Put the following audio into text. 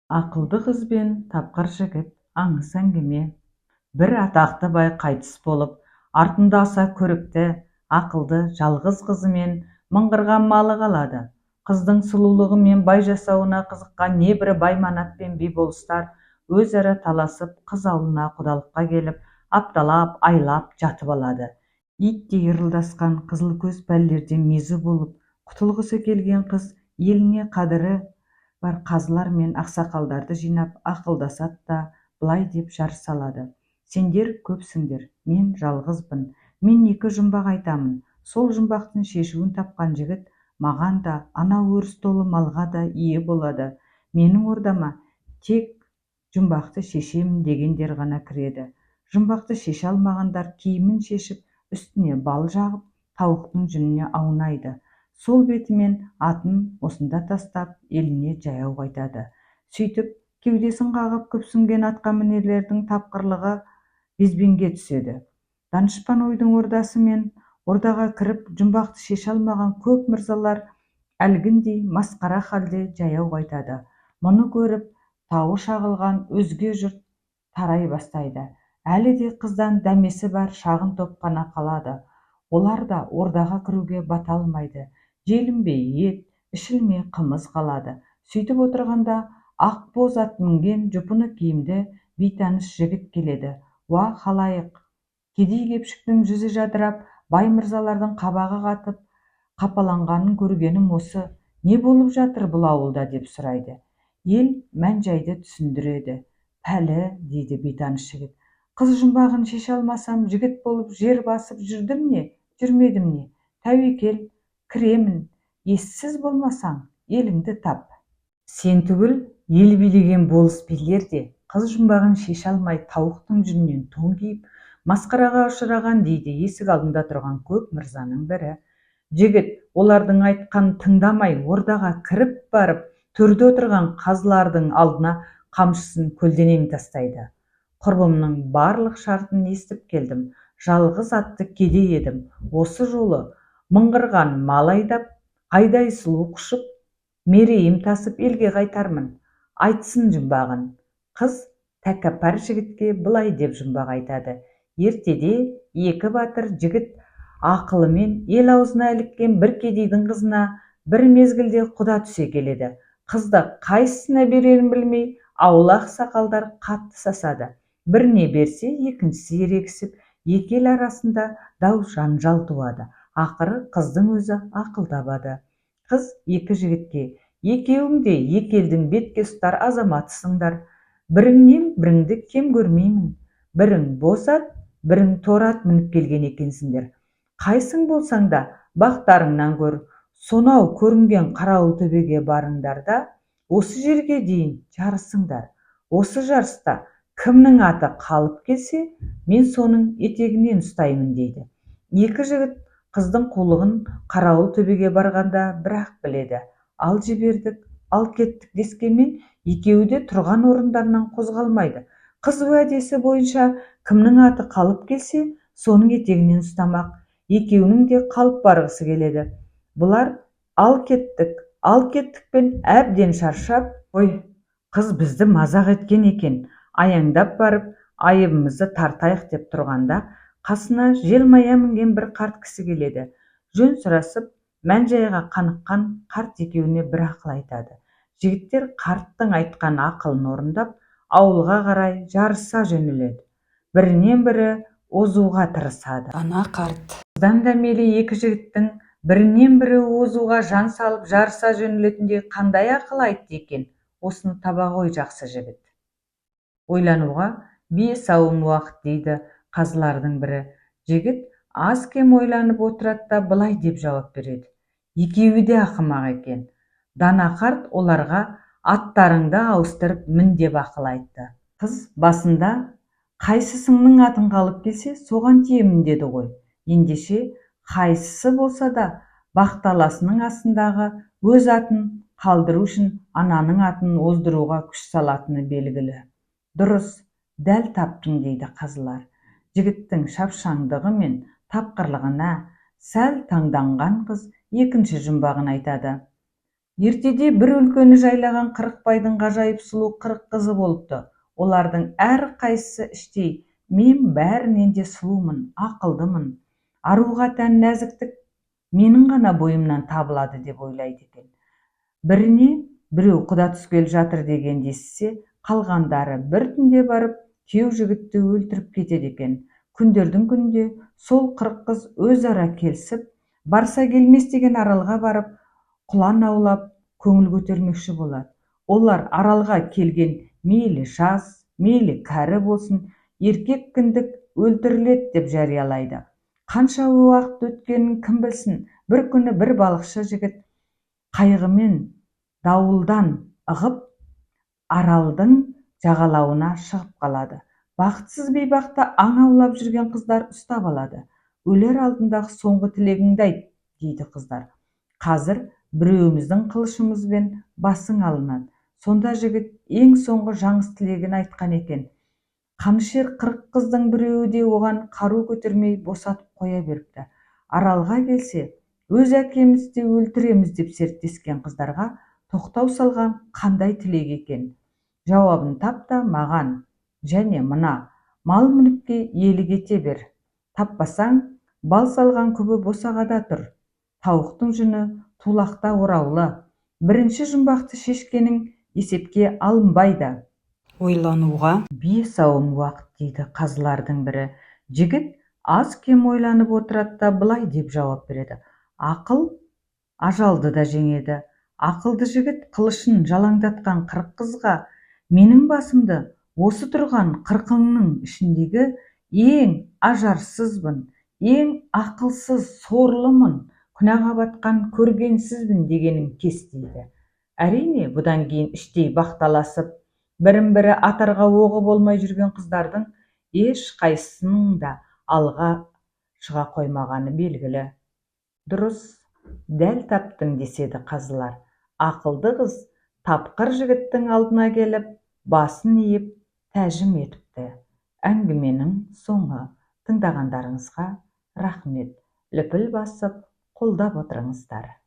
Ақылды қыз бен тапқыр жігіт. Аңыз әңгіме. Бір атақты бай қайтыс болып, артында аса көрікті, ақылды жалғыз қызы мен мыңғырған малы қалады. Қыздың сұлулығы мен бай жасауына қызыққан небір бай-манап пен би-болыстар өзара таласып, қыз аулына құдалыққа келіп, апталап, айлап жатып алады. Иттей ырылдасқан қызылкөз пәлелерден мезі болып құтылғысы келген қыз еліне қадірі бар қазылар мен ақсақалдарды жинап ақылдасады да, былай деп жар салады: «Сендер көпсіңдер, мен жалғызбын. Мен екі жұмбақ айтамын. Сол жұмбақтың шешуін тапқан жігіт маған да, анау өріс толы малға да ие болады. Менің ордама тек жұмбақты шешемін дегендер ғана кіреді. Жұмбақты шеше алмағандар киімін шешіп, үстіне бал жағып, тауықтың жүніне аунайды. Сол бетімен атын осында тастап, еліне жаяу қайтады». Сөйтіп кеудесін қағып күпсінген атқамінерлердің тапқырлығы безбенге түседі. Данышпан ойдың ордасы мен ордаға кіріп, жұмбақты шеше алмаған көп мырзалар әлгіндей масқара халде жаяу қайтады. Мұны көріп, тауы шағылған өзге жұрт тарай бастайды. Әлі де қыздан дәмесі бар шағын топ қана қалады. Олар да ордаға кіруге бата алмайды. Желінбей ет, ішілмей қымыз қалады. Сөйтіп отырғанда ақ боз ат мінген жұпыны киімді бейтаныс жігіт келеді. Уа, халайық! Кедей-кепшіктің жүзі жадырап, бай мырзалардың қабағы қатып, қапаланғанын көргенім осы. Не болып жатыр бұл ауылда?» – деп сұрайды. Ел мән-жайды түсіндіреді. «Пәлі, – дейді бейтаныс жігіт, – қыз жұмбағын шеше алмасам, жігіт болып жер басып жүрдім не, жүрмедім не? Тәуекел, кіремін. Ессіз болмасаң, еліңді тап. Сен түгіл, ел билеген болыс билер де қыз жұмбағын шеше алмай, тауықтың жүнінен тон киіп, масқараға ұшыраған», – дейді есік алдында тұрған көп мырзаның бірі. Жігіт олардың айтқанын тыңдамай, ордаға кіріп барып, төрде отырған қазылардың алдына қамшысын көлденең тастайды. «Құрбымның барлық шартын естіп келдім. Жалғыз атты кедей едім. Осы жолы мыңғырған мал айдап, айдай сұлу құшып, мерейім тасып елге қайтармын. Айтсын жұмбағын». Қыз тәкаппар жігітке былай деп жұмбақ айтады: Ертеде екі батыр жігіт ақылымен ел аузына іліккен бір кедейдің қызына бір мезгілде құда түсе келеді. Қызды қайсысына берерін білмей, ауыл ақсақалдар қатты сасады. Біріне берсе, екіншісі ерегісіп, екі ел арасында дау жанжал туады. Ақыры қыздың өзі ақыл табады. Қыз екі жігітке: «Екеуің де екі елдің бетке ұстар азаматысыңдар. Біріңнен біріңді кем көрмеймін. Бірің боз ат, бірің торы ат мініп келген екенсіңдер. Қайсың болсаң да, бақтарыңнан көр. Сонау көрінген қарауыл төбеге барыңдар да, осы жерге дейін жарысыңдар. Осы жарыста кімнің аты қалып келсе, мен соның етегінен ұстаймын», – дейді. Екі жігіт қыздың қулығын қарауыл төбеге барғанда бір-ақ біледі. Ал жібердік, ал кеттік дескенмен, екеуі де тұрған орындарынан қозғалмайды. Қыз уәдесі бойынша кімнің аты қалып келсе, соның етегінен ұстамақ. Екеуінің де қалып барғысы келеді. Бұлар ал кеттік, ал кеттікпен әбден шаршап, «Ой, қыз бізді мазақ еткен екен, аяңдап барып айыбымызды тартайық» деп тұрғанда, қасына желмая мінген бір қарт кісі келеді. Жөн сұрасып, мән-жайға қаныққан қарт екеуіне бір ақыл айтады. Жігіттер қарттың айтқан ақылын орындап, ауылға қарай жарыса жөнеледі. Бірінен бірі озуға тырысады. Дана қарт. Қыздан дәмелі екі жігіттің бірінен бірі озуға жан салып жарыса жөнелетіндей қандай ақыл айтты екен? Осыны таба ғой, жақсы жігіт. «Ойлануға 5 сауым уақыт», – дейді қазылардың бірі. Жігіт аз-кем ойланып отырады да, былай деп жауап береді: «Екеуі де ақымақ екен. Дана қарт оларға аттарыңды ауыстырып мін деп ақыл айтты. Қыз басында қайсысыңның атың қалып келсе, соған тиемін деді ғой. Ендеше, қайсысы болса да бақталасының астындағы өз атын қалдыру үшін ананың атын оздыруға күш салатыны белгілі». «Дұрыс, дәл таптың», – дейді қазылар. Жігіттің шапшаңдығы мен тапқырлығына сәл таңданған қыз екінші жұмбағын айтады. Ертеде бір өлкені жайлаған 40 байдың ғажайып сұлу 40 қызы болыпты. Олардың әрқайсысы іштей мен бәрінен де сұлумын, ақылдымын, аруға тән нәзіктік менің ғана бойымнан табылады деп ойлайды екен. Біріне біреу құда түскелі жатыр дегенді естісе, қалғандары бір түнде барып күйеу жігітті өлтіріп кетеді екен. Күндердің күнінде сол 40 қыз өзара келісіп, барса келмес деген аралға барып, құлан аулап, көңіл көтермекші болады. Олар аралға келген мейлі жас, мейлі кәрі болсын, еркек кіндік өлтіріледі деп жариялайды. Қанша уақыт өткенін кім білсін, бір күні бір балықшы жігіт қайығымен дауылдан ығып, аралдың жағалауына шығып қалады. Бақытсыз бейбақты аң аулап жүрген қыздар ұстап алады. Өлер алдындағы соңғы тілегіңді айт, дейді қыздар. Қазір біреуіміздің қылышымызбен басың алынады. Сонда жігіт ең соңғы жаңғыз тілегін айтқан екен. Қанішер 40 қыздың біреуі де оған қару көтермей босатып қоя беріпті. Аралға келсе, өз әкемізді өлтіреміз деп серттескен қыздарға тоқтау салған қандай тілек екен? Жауабын тап та маған және мына мал-мүлікке иелік ете бер. Таппасаң, бал салған күбі босағада тұр. Тауықтың жүні тулақта ораулы. Бірінші жұмбақты шешкенің есепке алынбайды. Ойлануға 5 ауым уақыт, дейді қазылардың бірі. Жігіт аз-кем ойланып отырады да былай деп жауап береді. Ақыл ажалды да жеңеді. Ақылды жігіт қылышын жалаңдатқан 40 қызға менің басымды осы тұрған 40-ыңның ішіндегі ең ажарсызбын, ең ақылсыз сорлымын, күнәға батқан көргенсізбін дегенін кес дейді. Әрине, бұдан кейін іштей бақталасып, бірін-бірі атарға оғы болмай жүрген қыздардың ешқайсысының да алға шыға қоймағаны белгілі. Дұрыс, дәл таптың деседі қазылар. Ақылды қыз тапқыр жігіттің алдына келіп, басын иіп, тәжім етіпті. Әңгіменің соңы. Тыңдағандарыңызға рахмет. Лүпіл басып, қолдап отырыңыздар.